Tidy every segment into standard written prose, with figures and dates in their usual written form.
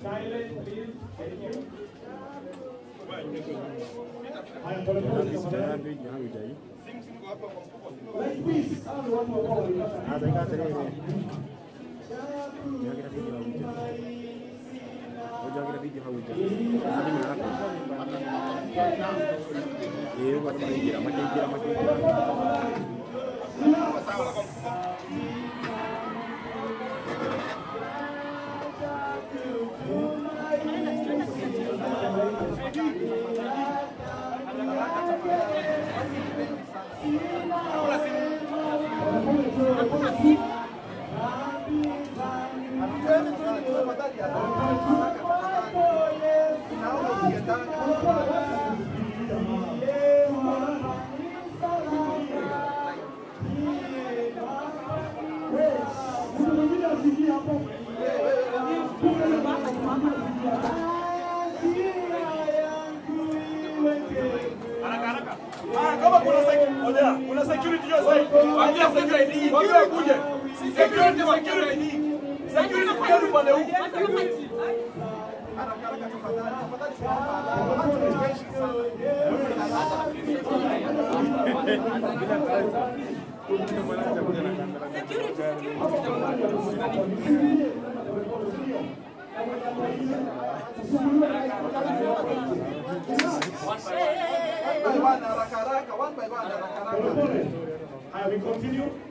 Silence, please. Silence, please. Thank you. We continue.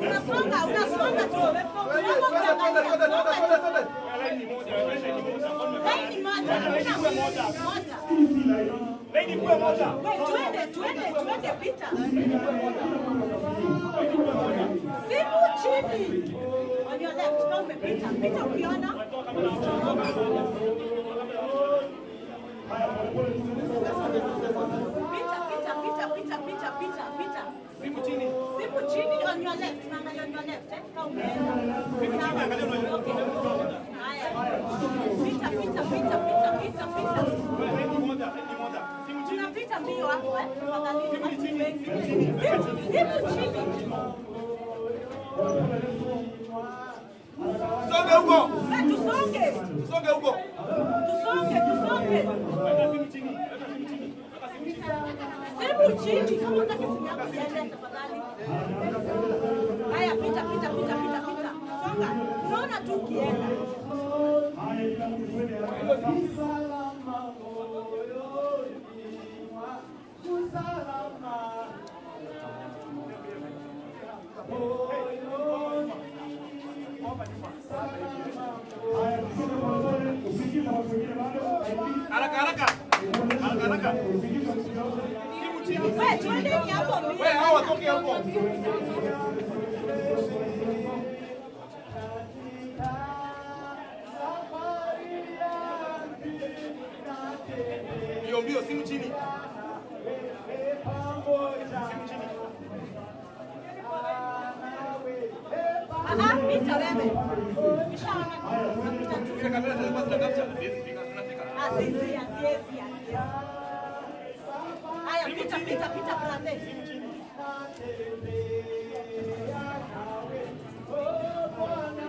Unasonga tu. Twende pita. Simu chini. On your left, kama umepita. Pita ukiona. Pita. Simu chini. Simu chini on your left. Naangalia on your left, eh? Kama umeenda. Simu chini, angalia on your left. Okay. Haya. Pita. Moja. Simu chini. Tunapita mbio hapo, eh? Simu chini. Simu chini. Songe huko. Tusonge. Tusonge huko. Tusonge. Weka simu chini. Simu chini. Kama unataka simu yako iende tafadhali. Haya, pita. Songa. Unaona tu ukienda. Haraka. Simu chini. Wewe twendeni hapo mbio. Wewe hawa watoke hapo. Mbio simu chini. Simu chini. Pita wewe. Nishaona tu. Zile kamera zilikuwa zina capture, haziwezi fika, zinafika. Haziwezi. Haya, pita brother.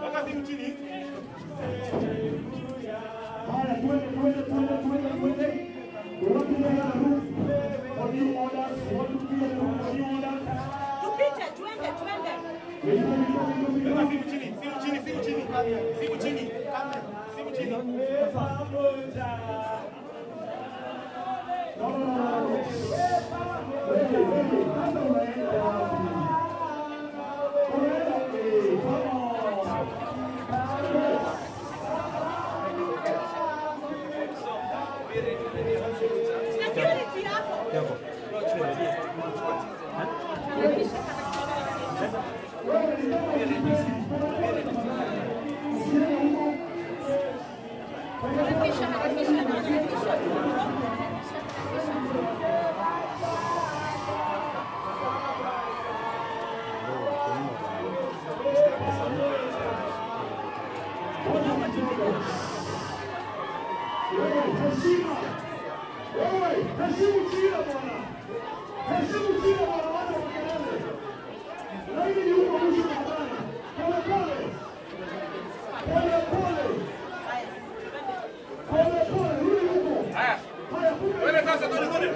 Weka simu chini. Haya, twende. We want to clear the room for new orders. We want to clear the room for new orders. Tupite, twende. Weka simu chini. Simu chini. No. Wewe, sasa unaenda wapi? Unaenda wapi? Come on. Security hapo. Heshima. Wewe, heshimu kila bwana. Heshimu kila bwana watu wa kelele. Na hili ni huko mwisho bwana. Pole pole. Pole pole. Pole pole, rudi huko. Haya. Haya, kumbe. Wewe sasa twende.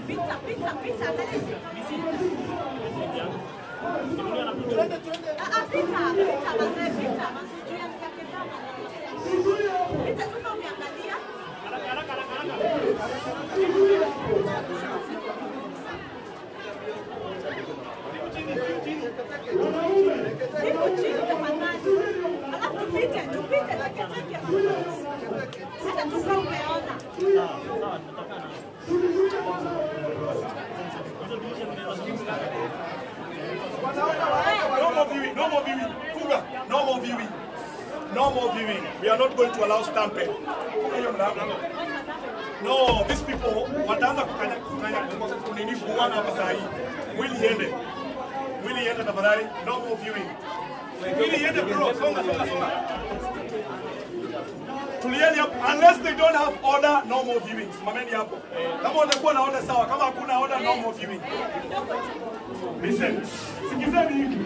Pita. Pita, mazee, pita. Mazee, pita tu kama umeangalia. Haraka. Simu chini tafadhali. Alafu tupite teke. Hata tu kama umeona. No more viewing. Kuga, no more viewing. No more viewing. We are not going to allow stampede. No, these people wataanza kukanya kunini kuana hapa saa hii. Mwili iende tafadhali. No more viewing. Mwili iende bro. Songa. Tulieni hapo. Unless they don't have order, no more viewing. Simameni hapo. Kama watakuwa na order sawa, kama hakuna order, no more viewing. Listen. Sikizeni hivi.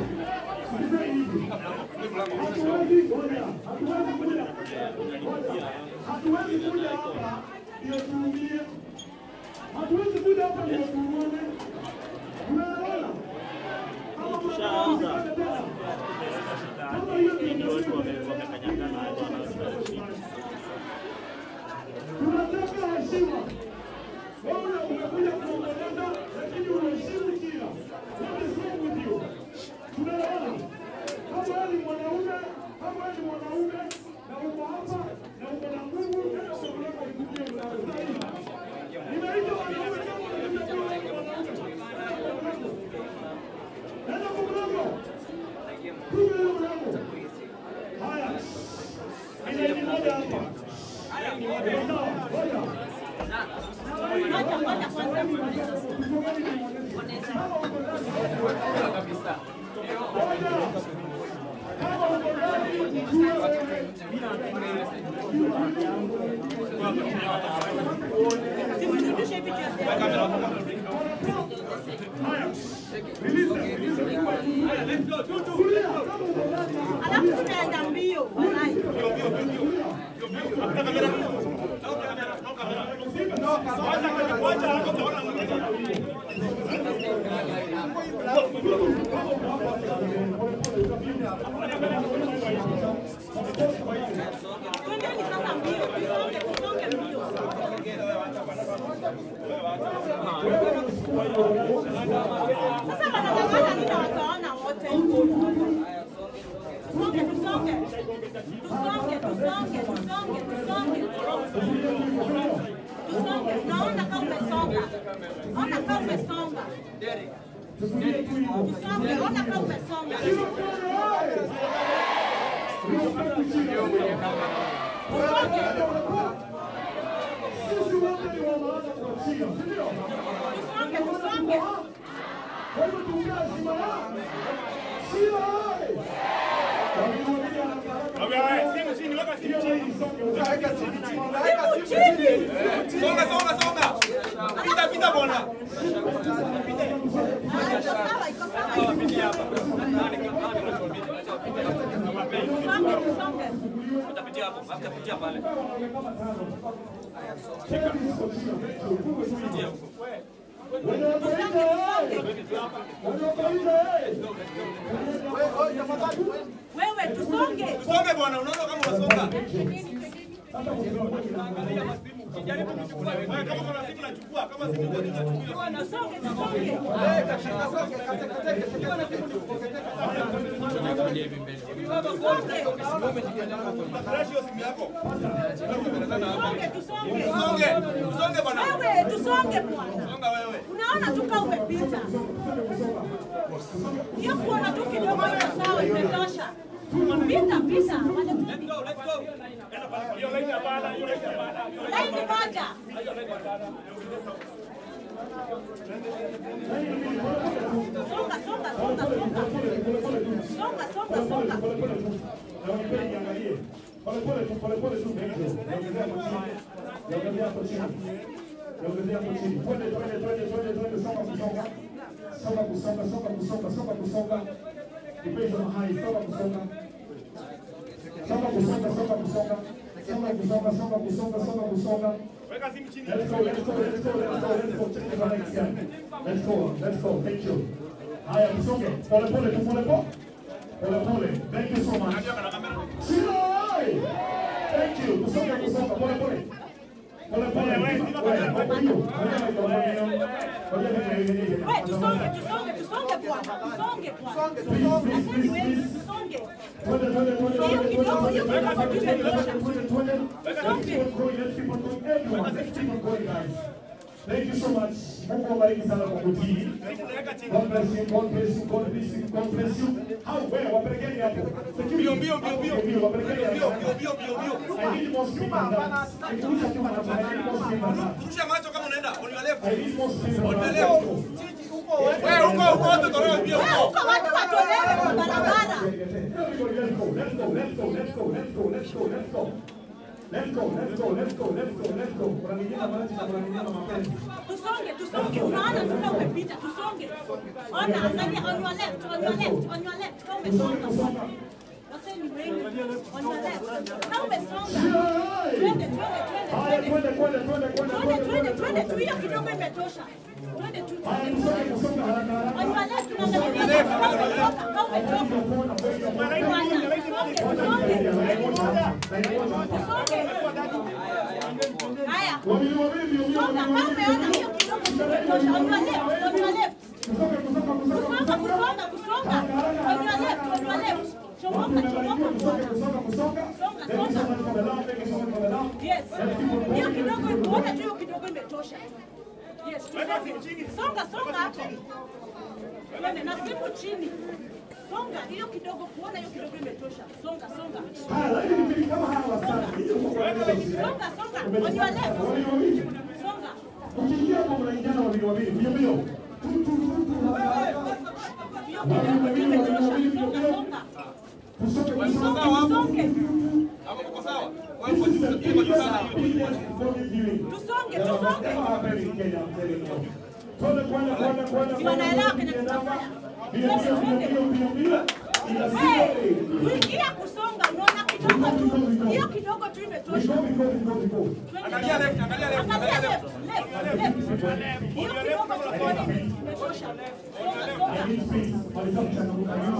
Hatuwezi kuja hapa ndio tuumie. Hatuwezi kuja hapa ndio tuone. Unaona? Kama tushaanza. Tunataka heshima. Wewe umekuja kuongeleza lakini unaheshimu kila. What is wrong with you? Tunaelewana? Kama wewe ni mwanaume, kama wewe ni mwanaume na uko hapa, moja hapa. Ngoja ngoja kwanza. Simrudishe hivi kiasi. Alafu tunaenda mbio walai. Twendeni sasa mbio, tusonge, tusonge mbio. Sasa wanang'ang'ana nini wataona wote? Tusonge, tusonge. Tusonge, tusonge, tusonge, tusonge. Tusonge, unaona kama umesonga. Ona kama umesonga. Tusonge, ona kama umesonga. Tusonge. Sisi wote ni wa maana kwa China, si ndio? Tusonge, tusonge. Kwa hivyo tuongee heshima yao. China oye! Simu chini, weka simu chini. Weka simu chini. Weka simu chini. Songa, songa, songa. Pita, pita bwana. Iko sawa, iko sawa. Tusonge, tusonge. Utapitia hapo, utapitia pale. Tusonge, tusonge. Wewe tusonge. Tusonge bwana, unaona kama unasonga. Kama kuna simu nachukua, kama simu iko nachukua. Tusonge, tusonge. Tusonge. Crash hiyo simu yako. Tusonge, tusonge. Tusonge, tusonge bwana. Wewe tusonge bwana. Songa wewe. Unaona tu kama umepita. Hiyo kuona tu kidogo iko sawa, imetosha. Pita, pita. Let's go, let's go. Hiyo line hapana, hiyo line hapana. Laini moja. Songa, songa, songa, songa. Songa, songa, songa. Weka simu chini. Let's go, let's go, let's go, let's go, let's go. Check the next guy. Let's go, let's go. Thank you. Haya, tusonge. Pole pole, tu pole pole. Pole pole. Thank you so much. Chino, oi! Thank you. Tusonge, tusonge. Pole pole. Pole pole. Wewe tusonge, tusonge, tusonge bwana. Tusonge bwana. Asante wewe, tusonge. Hiyo kidogo, hiyo kidogo tu imetosha. Thank you so much. Mungu awabariki sana kwa kutii. God bless you, God bless you, God bless you, God bless you. How where wapelekeni hapo. Mbio, mbio, mbio, mbio. Mbio, wapelekeni hapo. Mbio, mbio, mbio, mbio. I need more screen than that. Rusha macho kama unaenda on your left. I need more screen than On your that. left. Wewe huko huko watu tolewe mbio Wewe huko. huko watu watolewe kwa barabara. Everybody, let's go, let's go, let's go, let's go, let's go, let's go, let's go. Let's go, let's go, let's go, let's go, let's go. Kuna nyingine maji na kuna nyingine mapenzi. Tusonge, tusonge. Unaona tu kama umepita, tusonge. Ona, angalia on your left, on your left, on your left. Kama umesonga bwana. Wase ni wengi. On your left. Kama umesonga. Twende, twende, twende, Haya, twende. twende, twende, twende, twende, Twende, twende, twende tu, hiyo kidogo imetosha. Twende tu, Haya, twende. tusonge, tusonge haraka haraka. On your left, unaangalia kama umetoka, kama umetoka. Bwana, tusonge, tusonge. Tusonge. Haya. Wawili, wawili, mbio, mbio, Songa, wawili, kama umeona hiyo kidogo imetosha. On your left, on your left. Tusonge, kusonga, kusonga, Kusonga, kusonga, kusonga. On your left, on your left. Chomoka, chomoka bwana. Kusonga, kusonga. Songa, Thank you so songa. much for the love, thank you so much for the love. Yes. Hiyo kidogo, kuona tu hiyo kidogo imetosha. Yes, tusonge. Songa, songa hapo. Twende na simu chini. Songa, hiyo kidogo, kuona hiyo kidogo imetosha. Songa, songa. Haya, lakini kama hawa wasanii, Songa, songa. On your left. Songa. Ukiingia hapo mnaingiana wawili wawili. Mbio mbio. Tu tu tu tu. Hiyo kidogo tu imetosha. Songa, songa. Tusonge tusonge. Tusonge. Hapo mko sawa? Wewe uko juu, uko juu sana hiyo. Tusonge, tusonge. Twende kwenda kwenda kwenda. Si wanaelewa kenye tunafanya. Mbio mbio mbio mbio mbio. Hey, kuingia kusonga, unaona kidogo tu. Hiyo kidogo tu imetosha. Go go go go. Angalia left, angalia left, Angalia angalia left, left. left, left. Hiyo kidogo tu tuone imetosha. Songa, songa.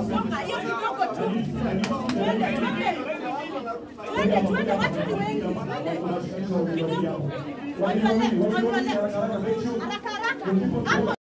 Songa, hiyo kidogo tu. Twende, twende. Twende, twende, watu ni wengi. Twende. Kidogo. On your left, on your left. Haraka, haraka. Hapo.